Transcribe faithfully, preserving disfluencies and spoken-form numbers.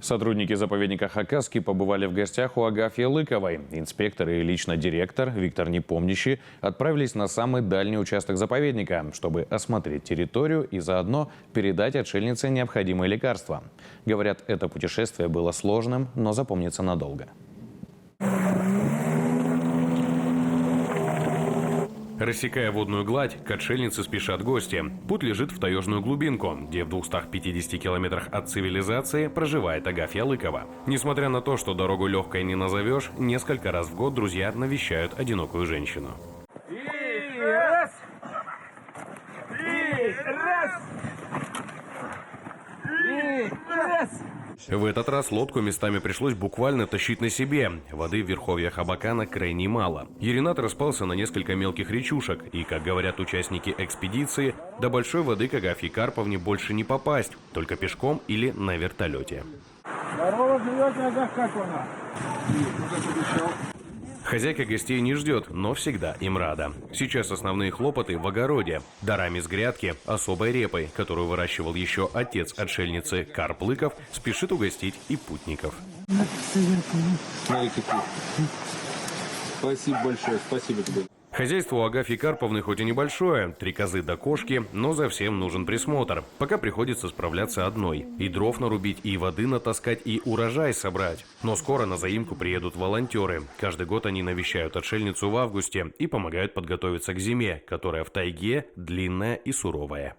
Сотрудники заповедника Хакасский побывали в гостях у Агафьи Лыковой. Инспектор и лично директор Виктор Непомнящий отправились на самый дальний участок заповедника, чтобы осмотреть территорию и заодно передать отшельнице необходимые лекарства. Говорят, это путешествие было сложным, но запомнится надолго. Рассекая водную гладь, к отшельнице спешат гости. Путь лежит в таёжную глубинку, где в двухстах пятидесяти километрах от цивилизации проживает Агафья Лыкова. Несмотря на то, что дорогу лёгкой не назовёшь, несколько раз в год друзья навещают одинокую женщину. И раз! И раз! И раз! В этот раз лодку местами пришлось буквально тащить на себе. Воды в верховьях Абакана крайне мало. Еринат распался на несколько мелких речушек, и, как говорят участники экспедиции, до большой воды к Агафье Карповне больше не попасть, только пешком или на вертолёте. Здорово живёте, Агафья Карповна! Хозяйка гостей не ждёт, но всегда им рада. Сейчас основные хлопоты в огороде. До рамис грядки, особой репой, которую выращивал ещё отец отшельницы Карп Лыков, спешит угостить и путников. Смотри, какие. Спасибо большое, спасибо тебе. Хозяйство у Агафьи Карповны хоть и небольшое, три козы да кошки, но за всем нужен присмотр. Пока приходится справляться одной. И дров нарубить, и воды натаскать, и урожай собрать. Но скоро на заимку приедут волонтёры. Каждый год они навещают отшельницу в августе и помогают подготовиться к зиме, которая в тайге длинная и суровая.